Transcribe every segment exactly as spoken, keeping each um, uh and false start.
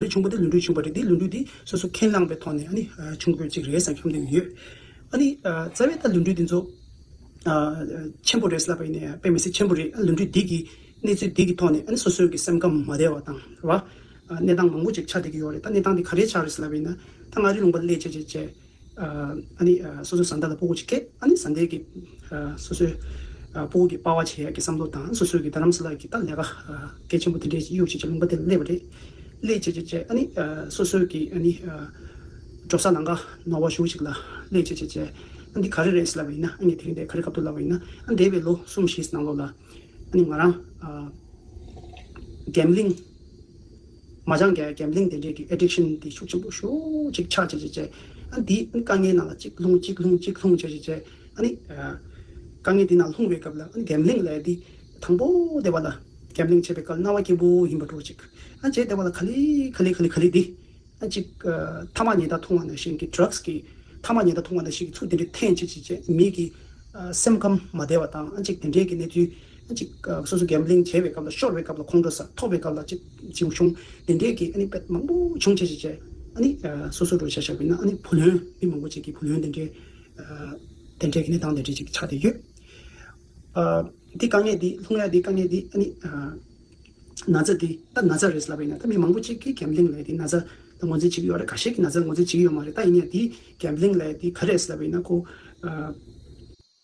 ལུས་འབྲེལ་བྱུང་པ་དེ་ལུས་འབྲེལ་བྱུང་པ་རེད། དེ་ལུས་འབྲེལ་དེ་སོ་སོ་ཁས་བླངས་པའི་ཐོག་ནས་ཨ་ནི་བྱུང་དགོས་ཅིག་རེད་བསམ་ཁྱོམ་དེ་ཡོད། ཨ་ནི་རྩ་བའི་ད་ལུས་འབྲེལ་དེ་ཚོ་ཆེན་པོ་རེད་ལབ་པ་ཡིན་ན་དཔེ་མི་སྲིད་ཆེན་པོ་རེད། ལུས་འབྲེལ་འདི་གི་གནས་ཚུལ་འདི་གི་ཐོག་ནས་ཨ་ནི་སོ་སོའི་གི་སེམས་ཁམས་མ་བདེ་བ་དང་རེད་བ། གནས་སྟངས་མང་པོ་ཅིག་ཆགས་བསྡད་ཀྱི་ཡོད་རེད། ད་གནས་སྟངས་འདི་ག་རེ་ཆགས་རེད་ལབ་པ་ཡིན་ན། ད་མངའ་རིས་ལུང་པ་སླེབས་བྱས་བྱས་བྱས། ཨ་ནི་སོ་སོའི་བཟའ་ཟླ་དང་སྤུ་གུ་ཅིག་སྐད། ཨ་ནི་བཟའ་ཟླའི་གི་སོ་སོའི་སྤུ་གུ་གི་པ་ཕ་བྱེད་ཡག་གི་བསམ་བློ་དང་། སོ་སོའི་གི་རྡ་རམ་ས་ལ་གི་ད་ལས་ཀ་གལ་ཆེན་པོ་དེ་འདྲའི་གཡུག་བྱས་བྱས་ལུང་པ་དེར་སླེབས་པ་རེད། སླེབས་བྱས་བྱས་བྱས་ཨ་ནི་སོ་སོའི་གི་ཨ་ནི་འགྲོ་ས་ལམ་ཁ་ནོར་བ་ཞུ་ཅིག་ལ་སླེབས་བྱས་བྱས་བྱས། ཨ་འདི་ག་རེ་རེད་ལབ་པ་ཡིན་ན། ཨ་ངས་དེ་རིང་འདི་ག་རེ་སྐབས་ཐོག་ལབ་པ་ཡིན་ན། ཨ་འདས་པའི་ལོ་གསུམ་བཞིའི་ནང་ལོགས་ལ་ཨ་ནི་ང་རང་གེམ་ལིང་མ་ཅང་གི་གེམ་ལིང་དེ་འདྲས་ཀྱི་ཨེ་ཌིག་ཤན་དེ་ཤུགས་ཆེན་པོ་ཤུགས་ཅིག་ཆགས་བྱས་བྱས་བྱས། ཨ་འདི་དཀའ་ངལ་ནང་ལ་གཅིག་ལྷུང་གཅིག་ལྷུང་གཅིག་ལྷུང་བྱས་བྱས་བྱས། ཨ་ནི་དཀའ་ངལ་འདི་ནང་ལྷུང་བའི་སྐབས་ལ་ཨ་ནི་གེམ་ལིང་ལབ་ཡ་འདི་དང་པོ་དེ་བ་ལ་གེམ་ལིང་བྱེད་པའི་སྐབས་སྣང་བ་སྐྱིད་པོ་ཡིན་པ་འདྲ་བོ་ཅིག་ཨ་བྱས་དེ་བ་ལ་ག་ལེ་ག་ལེ་ག་ལེ་ག་ལེ་འདི། ཨ་གཅིག་ཐ་མག་ཉལ་ཐ་འཐུང་བ་ནང་བཞིན་གྱི་ཌྲག་སི་གི་ཐ་མག་ཉལ་ཐ་འཐུང་བ་ནང་བཞིན་གྱི་ཚུལ་དེ་འདྲའི་འཐེན་བྱས་བྱས་བྱས་མི་གི་སེམས་ཁམས་མ་བདེ་བ་དང་། ཨ་གཅིག་དེ་འདྲའི་གི་གནས་ཚུལ། ཨ་གཅིག་སོ་སོ་གེམ་ལིང་བྱས་པའི་སྐབས་ལ་ཤོར་བའི་སྐབས་ལ་ཁོང་ཁྲོ་ཟ། ཐོབ་པའི་སྐབས་ལ་གཅིག་བྱིའུ་ཆུང་དེ་འདྲའི་གི་ཨ་ནི་དཔེ་མང་པོ་བྱུང་བྱས་བྱས་བྱས། ཨ་ནི་སོ་སོ་འགྲོ་བྱས་བཞག་པ་ཡིན་ན་ཨ་ནི་བུ་ལོན། མི་མང་པོ་ཅིག་གི་བུ་ལོན་དེ་འདྲའི་དེ་འདྲའི་གི་གནས་སྟངས་དེ་འདྲའི་ཅིག་ཆགས་བསྡད་ཡོད། འདི་དཀའ་ངལ་འདི་ལྷུང་ཡ་འདི་དཀའ་ངལ་འདི་ཨ་ནི། ན་ཚ་འདི་ད་ན་ཚ་རེད་ལབ་པ་ཡིན་ན། ད་མི་མང་པོ་ཅིག་གིས་གེམ་ལིང་ལབ་ཡ་འདི་ན་ཚ་ལ་ངོས་འཛིན་བྱེད་ཀྱི་ཡོད་རེད། ཁ་ཤས་ཀྱིས་ན་ཚ་ལ་ངོས་འཛིན་བྱེད་ཀྱི་ཡོད་མ་རེད། ད་ཡིན་ཡང་འདི་གེམ་ལིང་ལབ་ཡ་འདི་ག་རེ་རེད་ལབ་པ་ཡིན་ན། ཁོ་ཨ།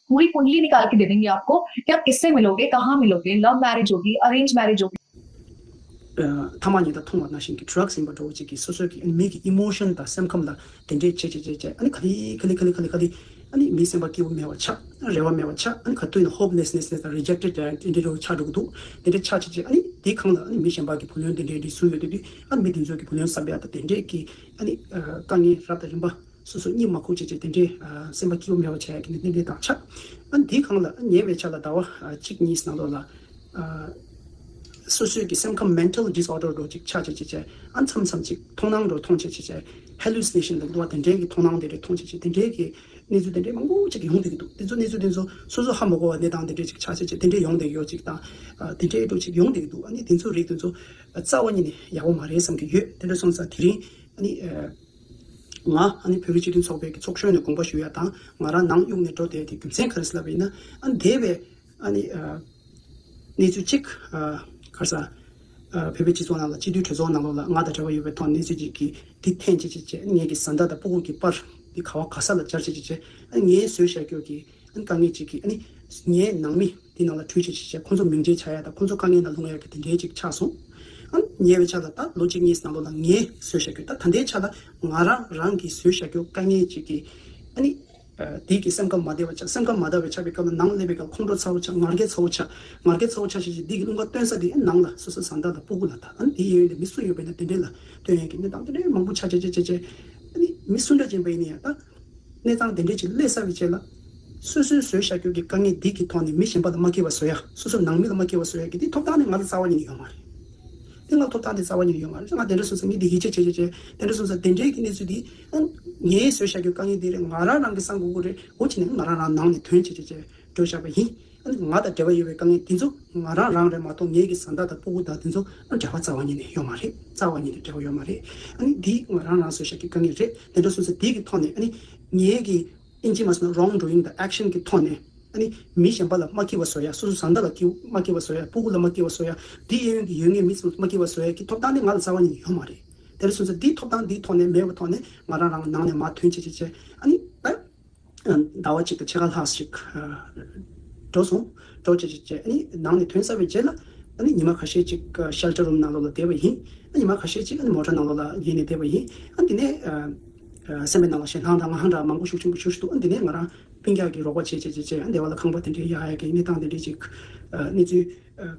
पूरी कुंडली निकाल के दे देंगे आपको। कि आप किससे मिलोगे, कहाँ मिलोगे, लव मैरिज होगी, अरेंज मैरिज होगी। ཐ་མག་ཉལ་ཐ་འཐུང་བ་ནང་བཞིན་གྱི་ཌྲག་སི་ཡིན་པ་འདྲ་བོ་ཅིག་གིས་སོ་སོའི་གི་མི་གི་ཨི་མོ་ཤན་དང་སེམས་ཁམས་ལ་དེ་འདྲས་བྱས་བྱས་བྱས་བྱས། ཨ་ནི་ག་ལེ་ག་ལེ་ག་ལེ་ག་ལེ་ག་ལེ། ཨ་ནི་མི་སེམས་པ་སྐྱིད་པོ་མེད་པ་ཆགས། རེ་བ་མེད་པ་ཆགས། ཨ་ནི་ག་དུས་ན་ཧོབ་ལེས་ནེས་ནེས་དང་རི་ཇེག་ཊེཌ་དེ་འདྲས་འདྲ་བོ་ཆགས་འགྲོ་གི་འདུག་དེ་འདྲས་ཆགས་བྱས་བྱས། ཨ་ནི་དེའི་སྒང་ལ་ཨ་ནི་མི་གཞན་པ་གི་བུ་ལོན་དེ་འདྲས་འདྲས་བཟོས་ཡོད་དུས་དུས། ཨ་ནི་མི་དེ་ཚོ་གི་བུ་ལོན་བསགས་པ་ཡ་ད་དེ་འདྲས་ཀྱི་ཨ་ནི་དཀའ་ངལ་རབ་དང་རིམ་པ། སོ་སོ་གཉིད་མ་ཁུག་བྱས་བྱས་དེ་འདྲའི་སེམས་པ་སྐྱིད་པོ་མེད་པ་བྱ་ཡག་གི་ནི་གནས་སྟངས་དང་ཆགས། ཨ་འདིའི་སྒང་ལ་ཉེ་བའི་ཆར་ལ་ཟླ་བ་གཅིག་གཉིས་ནང་ལོགས་ལ་སོ་སོའི་གི་སེམས་ཁམས་མེན་ཊལ་ཌིས་ཨོར་ཌར་འདྲ་ཅིག་ཆགས་བྱས་བྱས་བྱས། ཨ་མཚམས་མཚམས་ཅིག་མཐོང་སྣང་འདྲ་མཐོང་བྱས་བྱས་བྱས། ཧེ་ལུ་སི་ནེ་ཤན་ལ་འདུག་བ། དེ་འདྲའི་གི་མཐོང་སྣང་དེ་འདྲ་མཐོང་བྱས་བྱས། དེ་འདྲའི་གི་གནས་ཚུལ་དེ་འདྲའི་མང་པོ་ཅིག་ཡོང་བསྡད་ཀྱི་འདུག་དེ་ཚོ་གནས་ཚུལ་དེ་ཚོ་སོ་སོ་ཧ་མ་གོ་བ་གནས་སྟངས་དེ་འདྲ་ཅིག་ཆགས་བྱས་བྱས། དེ་འདྲའི་ཡོང་བསྡད་ཡོད་ཅིག་དང་། དེ་འདྲའི་འདྲ་ཅིག་ཡོང་བསྡད་ཀྱི་འདུག་ཨ་ནི་དེ་ཚོ་རིགས་དེ་ཚོ་རྩ་བ་ཉིད་ནས་ཡག་པོ་མ་རེད་བསམ་གྱི་ཡོད། དེ་འདྲ་སོང་ཙང་དེ་རིང་ཨ་ནི། ང་ཨ་ནི་བོད་རིགས་སྤྱི་མཐུན་ཚོགས་པའི་གི་ཚོགས་གཞོན་ནས་དགོངས་པ་ཞུ་ཡ་དང་། ང་རང་ནང་གཡུགས་ནས་འགྲོ་བསྡད་དེ་རྒྱུ་མཚན་ག་རེ་ཟེར་ལབ་པ་ཡིན་ན། ཨ་ནི་འདས་པའི་ཨ་ནི་གནས་ཚུལ་གཅིག་ག་རེ་ཟེར། བོད་པའི་སྤྱི་ཚོགས་ནང་ལ་སྤྱི་འཐུས་གྲོས་ཚོགས་ནང་ལོགས་ལ་ང་དང་འབྲེལ་བ་ཡོད་པའི་ཐོག་གནས་ཚུལ་གཅིག་གི་འདི་འཐེན་བྱས་བྱས་བྱས། ངེད་ཀྱི་བཟའ་ཟླ་དང་སྤུ་གུ་གི་པར་འདི་ག་བ་ག་ས་ལ་སྦྱར་བྱས་བྱས་བྱས། ཨ་ནི་ངས་བཟོས་བཞག་རྒྱུ་གི་ཨ་ནི་དཀའ་ངལ་ཅིག་གིས། ཨ་ནི་ངའི་ནང་མི་འདི་ནང་ལ་བྲོས་བྱས་བྱས་བྱས། ཁོང་ཚོ་མིང་ཆད་ཆགས་ཡ་དང་ཁོང་ཚོ་དཀའ་ངལ་ནང་ལྷུང་ཡ་གི་དེ་འདྲའི་ཅིག་ཆགས་སོང་། ཨ་ནི་ཉེ་བའི་ཆར་ལ་ད་ལོ་གཅིག་གཉིས་ནང་ལོགས་ལ་ངས་བཟོས་བཞག་རྒྱུ། ད་ད་ལྟའི་ཆར་ལ་ང་རང་རང་གིས་བཟོས་བཞག་རྒྱུ་དཀའ་ངལ་ཅིག་གིས། ཨ་ནི་དེ་གི་སེམས་ཁམས་མ་བདེ་བ་ཆགས། སེམས་ཁམས་མ་བདེ་བ་ཆགས་པའི་སྐབས་ལ་ནང་སླེབས་པའི་སྐབས་ཁོང་ཁྲོ་ཚ་བོ་ཆགས། ངར་སྐད་ཚ་བོ་ཆགས། ངར་སྐད་ཚ་བོ་ཆགས་བྱས་བྱས་འདི་གི་རླུང་ཁ་སྟོན་ས་དེ་ནང་ལ་སོ་སོ་བཟའ་ཟླ་དང་སྤུ་གུ་ལ། ད་ཨ་ནི་དེ་ཡོད་ཡོད་དེ་མི་སུ་ཡོད་པ་ཡིན་ན་དེ་འདྲས་ལ་སྟོན་ཡ་གི་གནས་སྟངས་དེ་འདྲས་མང་པོ་ཆགས་བྱས་བྱས་བྱས་བྱས། ཨ་ནི་མི་སུ་འདྲ་ཅིག་ཡིན་པ་ཡིན་ན་ཡང་ད། གནས་སྟངས་དེ་འདྲ་ཅིག་སླེབས་ཚར་བའི་རྗེས་ལ། སོ་སོའི་བཟོས་བཞག་རྒྱུ་གི་དཀའ་ངལ་འདི་གི་ཐོག་ནས་མི་གཞན་པ་ལ་མ་སྐྱེལ་བ་བཟོ་ཡ། སོ་སོའི་ནང་མི་ལ་མ་སྐྱེལ་བ་བཟོ་ཡ་གི་འདི་ཐོབ་ཐང་ནི་ང་ལ་རྩ་བ་ཉིད་ནས་ཡོད་མ་རེད། འདི་ང་ཐོབ་ཐང་དེ་རྩ་བ་ཉིད་ནས་ཡོད་མ་རེད། ང་དེ་འདྲ་སོང་ཙང་ངས་འདི་ཡིད་ཆེས་བྱེད་བྱེད་བྱེད། དེ་འདྲ་སོང་ཙང་དེ་འདྲའི་གི་གནས་ཚུལ་འདི་ཨ་ངས་བཟོས་བཞག་རྒྱུ་དཀའ་ངལ་འདི་རེད། ང་རང་རང་གི་སང་དགོས་ཀྱི་རེད། འོ་བྱས་ནས་ང་རང་རང་ནང་ནས་དོན་བྱེད་བྱེད་བྱེད་འགྲོ་བཞག་པ་ཡིན། ཨ་ནི་ང་དང་འབྲེལ་བ་ཡོད་པའི་དཀའ་ངལ་འདི་ཚོ་ང་རང་རང་རེད་མ་གཏོགས་ངེད་ཀྱི་བཟའ་ཟླ་དང་སྤུ་གུ་དང་འདི་ཚོ་ཨ་འབྲེལ་བ་རྩ་བ་ཉིད་ནས་ཡོད་མ་རེད། རྩ་བ་ཉིད་ནས་འབྲེལ་བ་ཡོད་མ་རེད། ཨ་ནི་འདི་ང་རང་རང་བཟོས་བཞག་གི་དཀའ་ངལ་རེད། དེ་འདྲ་སོང་ཙང་འདི་གི་ཐོག་ནས་ཨ་ནི་ངེད་ཀྱི་ཨིན་ཇི་མ་སོང་ན་རོང་ཌུ་ཡིང་དང་ཨེག་ཤན་གི་ཐོག་ནས་ཨ་ནི་མི་གཞན་པ་ལ་མ་སྐྱེལ་བ་བཟོ་ཡ། སོ་སོ་བཟའ་ཟླ་ལ་སྐྱེལ་མ་སྐྱེལ་བ་བཟོ་ཡ། སྤུ་གུ་ལ་མ་སྐྱེལ་བ་བཟོ་ཡ། འདི་གཡས་གཡོན་གྱི་ཡོད་ངེས་མི་ཚོ་མ་སྐྱེལ་བ་བཟོ་ཡ་གི་ཐོབ་ཐང་དེ་ང་ལ་རྩ་བ་ཉིད་ནས་ཡོད་མ་རེད། དེ་འདྲ་སོང་ཙང་འདིའི་ཐོབ་ཐང་འདིའི་ཐོག་ནས་མེད་པའི་ཐོག་ནས་ང་རང་རང་ནང་ནས་མར་ཐོན་བྱེད་བྱེད་བྱེད། ཨ་ནི་ད། ཟླ་བ་གཅིག་དང་ཕྱེད་ཀ་ལྷག་ཞིག་འགྲོ་སོང་། འགྲོ་བྱས་བྱས་བྱས་ཨ་ནི་ནང་ནས་ཐོན་ཚར་བའི་རྗེས་ལ། ཨ་ནི་ཉི་མ་ཁ་ཤས་ཅིག་ཤེལ་ཊར་རུམ་ནང་ལོགས་ལ་བསྡད་པ་ཡིན། ཨ་ཉི་མ་ཁ་ཤས་ཅིག་ཨ་ནི་མོ་ཊ་ནང་ལོགས་ལ་ཉལ་ནས་བསྡད་པ་ཡིན། ཨ་དེ་ནས་སེམས་པའི་ནང་ལ་ཞེད་སྣང་དང་དངངས་སྐྲག་མང་པོ་ཤུགས་ཆེན་པོ་ཞུགས་ཤིག་འདུག་ཨ་དེ་ནས་ང་རང་སྤུན་ཀྱག་གིས་རོགས་པ་བྱས་བྱས་བྱས་བྱས་ཨ་བདེ་བ་ལ་ཁང་པ་དེ་འདྲའི་གཡར་ཡག་གི་གནས་སྟངས་དེ་འདྲའི་ཅིག་གནས་ཚུལ་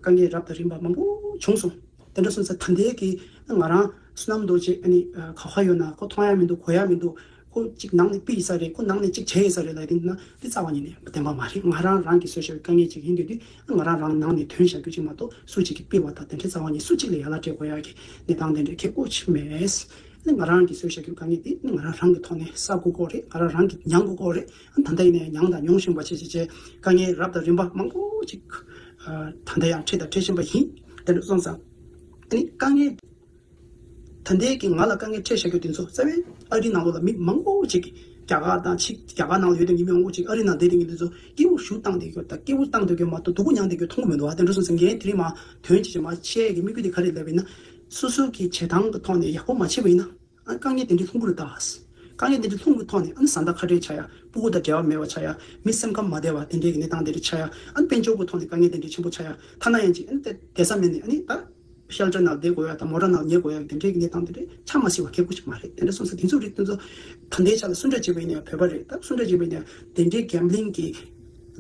དཀའ་ངལ་རབ་དང་རིམ་པ་མང་པོ་བྱུང་སོང་། དེ་འདྲ་སོང་ཙང་ད་ལྟའི་གི་ང་རང་བསོད་ནམས་རྡོ་རྗེ་ཨ་ནི་ག་པར་ཡོད་ན་ཁོ་མཐོང་ཡ་མི་འདུག་གོ་ཡ་མི་འདུག་ཁོ་གཅིག་ནང་ནས་ཕུད་ཡིན་ས་རེད། ཁོ་ནང་ནས་གཅིག་བྱས་ཡིན་ས་རེད་ལབ་དེ་ན་དེ་རྩ་བ་ཉིད་ནས་བདེན་པ་མ་རེད། ང་རང་རང་གིས་བཟོས་བཞག་པའི་དཀའ་ངལ་ཅིག་ཡིན་དུས་དུས་ང་རང་རང་ནང་ནས་ཐོན་བཞག་རྒྱུ་ཅིག་མ་གཏོགས་སུ་གཅིག་གིས་ཕུད་པ་དང་དེ་འདྲའི་རྩ་བ་ཉིད་སུ་གཅིག་ལ་ཡ་ལ་སྤྲད་དགོས་ཡ་གི་གནས་སྟངས་དེ་འདྲའི་ཁེ་ཀོ་ཅིག་མེད། ཨ་ནི་ང་རང་གིས་བཟོས་བཞག་རྒྱུ་དཀའ་ངལ་དེ་ཨ་ནི་ང་རང་རང་གི་ཐོག་ནས་བསགས་དགོས་ཀྱི་རེད། ང་རང་རང་གིས་མྱང་དགོས་ཀྱི་རེད། ཨ་ནི་ད་ལྟ་ཡིན་ནའི་མྱངས་དང་མྱོང་བཞིན་པ་བྱས་བྱས་བྱས་དཀའ་ངལ་རབ་དང་རིམ་པ་མང་པོ་ཅིག་ད་ལྟ་ཡང་འཕྲད་དང་འཕྲད་བཞིན་པ་ཡིན། དེ་འདྲ་སོང་ཙང་ཨ་ནི་དཀའ་ངལ། ད་ལྟའི་གི་ང་ལ་དཀའ་ངལ་འཕྲད་བཞག་རྒྱུ་དེ་ཚོ་རྩ་བའི་ཨ་རིའི་ནང་ལོགས་ལ་མི་མང་པོ་ཅིག་གིས། རྒྱ་གར་དང་ཕྱི་རྒྱ་གར་ནང་ལ་ཡོད་དེ་ཡིན་མི་མང་པོ་ཅིག་ཨ་རི་ནང་བསྡད་དེ་ཡིན་དེ་ཚོ་སྐྱིད་པོ་ཞེ་དྲག་བཏང་བསྡད་ཡོད། ད་སྐྱིད་པོ་བཏང་བསྡད་ཡོད་མ་གཏོགས་སྡུག་པོ་མྱངས་བསྡད་ཡོད་མཐོང་གི་མི་འདུག་ཨ། དེ་འདྲ་སོང་ཙང་ངས་དེ་རིང་མར་དོན་ཅིག་ཅིག་མར་བཤད་ཡས་ཀྱི་དམིགས་ཡུལ་དེ་ག་རེ་ལབ་ཡིན་ན། སོ་སོ་གི་བྱེད་སྟངས་ཀྱི་ཐོག་ནས་ཡག་པོ་མ་བྱས་པ་ཡིན་ན། ཨ། དཀའ་ངལ་དེ་འདྲའི་ལྷུང་གི་རེད་ད། དཀའ་ངལ་དེ་འདྲའི་ལྷུང་གི་ཐོག་ནས་ཨ་ནི་བཟའ་ཟླ་ཁ་བྲལ་ཆགས་ཡ། སྤུ་གུ་དང་འབྲེལ་བ་མེད་པ་ཆགས་ཡ། མི་སེམས་ཁམས་མ་བདེ་བ་དེ་འདྲའི་གི་གནས་སྟངས་དེ་འདྲ་ཆགས་ཡ། ཨ་ནི་དཔལ་འབྱོར་གྱི་ཐོག་ནས་དཀའ་ངལ་དེ་འདྲའི་ཆེན་པོ་ཆགས་ཡ། ཐ་ན་ཡང་ཅིག་ཨ་ནི་བསྡད་བསྡད་ས་མེད་ནས་ཨ་ནི་ད་ཤེལ་ཊར་ནང་བསྡད་དགོས་ཡ་དང་མོ་ཊ་ནང་ཉལ་དགོས་ཡ་དེ་འདྲའི་གི་གནས་སྟངས་དེ་འདྲ་ཆགས་མ་སྲིད་པ་ཁེ་པོ་ཅིག་མ་རེད། དེ་འདྲ་སོང་ཙང་དེ་ཚོ་རིགས་དེ་ཚོ་ད་ལྟའི་ཆ་ལ་སུ་འདྲ་བྱས་པ་ཡིན་ན་ཡང་བོད་པ་རེད། ད་སུ་འདྲ་བྱས་པ་ཡིན་ན་ཡང་དེ་འདྲའི་གེམ་བྷི་ལིང་གི་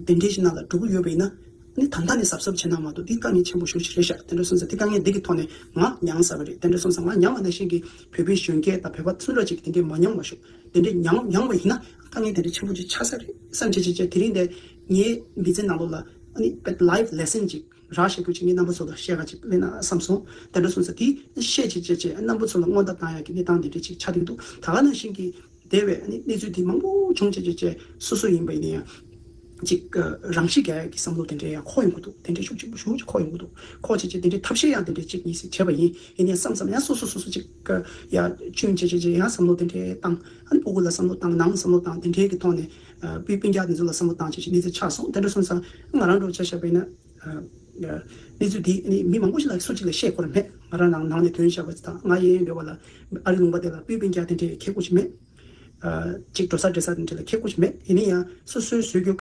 དེ་འདྲའི་ཞིག་ནང་ལ་འགྲོ་གི་ཡོད་པ་ཡིན་ན། ཨ་ནི་ད་ལྟ་ནས་གཟབ་གཟབ་བྱེད་ན་མ་གཏོགས་འདི་དཀའ་ངལ་ཆེན་པོ་ཞེ་པོ་ཅིག་རེད་ཤག་དེ་འདྲ་སོང་ཙང་འདི་དཀའ་ངལ་འདི་གི་ཐོག་ནས་ང་མྱངས་ཚར་བ་རེད། དེ་འདྲ་སོང་ཙང་ང་མྱངས་པ་ནང་བཞིན་གྱི་བོད་པའི་གཞོན་སྐྱེས་དང་བོད་པ་སུ་འདྲ་ཅིག་དེ་འདྲའི་མ་མྱངས་པ་ཤོག་དེ་འདྲའི་མྱངས་མྱངས་པ་ཡིན་ན་དཀའ་ངལ་དེ་འདྲ་ཆེན་པོ་ཅིག་ཆགས་ས་རེད་བསམ་བྱས་བྱས་བྱས། དེ་རིང་འདི་ངའི་མི་ཚེ་ནང་ལོགས་ལ་ཨ་ནི་ལའིཕ་ལེ་སན་ཅིག་རག་བཞག་རྒྱུ་ཅིག་ངས་རྣམ་པ་ཚོ་ལ་བཤད་ག་ཅིག་སླེབས་ན་བསམ་སོང་། དེ་འདྲ་སོང་ཙང་དེ་བཤད་བྱས་བྱས་བྱས་རྣམ་པ་ཚོ་ལ་སྔོན་བརྡ་བཏང་ཡག་གི་གནས་སྟངས་དེ་འདྲ་ཅིག་ཆགས་བསྡད་ཀྱི་འདུག་ད་ག་ནང་བཞིན་གྱི་དེ་བས་ཨ་ནི་གནས་ཚུལ་དེ་མང་པོ་བྱུང་བྱས་བྱས་བྱས་སོ་སོ་ཡིན་པ་ཡིན་ན་ཡང་། ཅིག་ཨ། རང་ཤི་རྒྱག་ཡག་གི་བསམ་བློ་དེ་འདྲའི་ཡང་འཁོར་ཡོང་གི་འདུག་དེ་འདྲའི་ཤུགས་ཆེན་པོ་ཤུགས་ཆེ་འཁོར་ཡོང་གི་འདུག་འཁོར་བྱས་བྱས་དེ་འདྲའི་ཐབས་ཤེས་ཡང་དེ་འདྲའི་ཅིག་ཉིས་ཤིག་བྱས་པ་ཡིན། ཡིན་ནའི་བསམ་བསམ་ཡང་སོ་སོ་སོ་སོ་ཅིག་ཨ། ཡར་བཅོས་བྱས་བྱས་བྱས་ཡང་བསམ་བློ་དེ་འདྲའི་བཏང་། ཨ་ནི་སྤུ་གུ་ལ་བསམ་བློ་བཏང་། ནང་བསམ་བློ་བཏང་། དེ་འདྲའི་གི་ཐོག་ནས་ཨ། སྤུན་སྤུན་ཀྱག་དེ་ཚོ་ལ་བསམ་བློ་བཏང་བྱས་བྱས་གནས་ཚུལ་ཆགས་སོང་། དེ་འདྲ་སོང་ཙང་ང་རང་འདྲ་བོ་ཆ་བཞག་པ་ཡིན་ན། ཨ། གནས་ཚུལ་འདི་ནི་མི་མང་པོ་ཞིག་ལ་སུ་གཅིག་ལ་བཤད་དགོས་རེད་མེད། ང་རང་ནང་ནང་ནས་དོན་བཞག་པ་ཅིག་དང་ང་གཡས་གཡོན་འདྲ་བོ་ལ་ཨ་རི་ལུང་པ་དེ་ལ་སྤུན་སྤུན་ཀྱག་དེ་འདྲའི་ཁེ་པོ་ཞིག་མེད། ཨ། གཅིག་འགྲོ་ས་འགྲོ་ས་དེ་འདྲ་ལ་ཁེ་པོ་ཞིག་མེད། ཡིན་ན་ཡང་སོ་སོའི་བཟོས་རྒྱུ།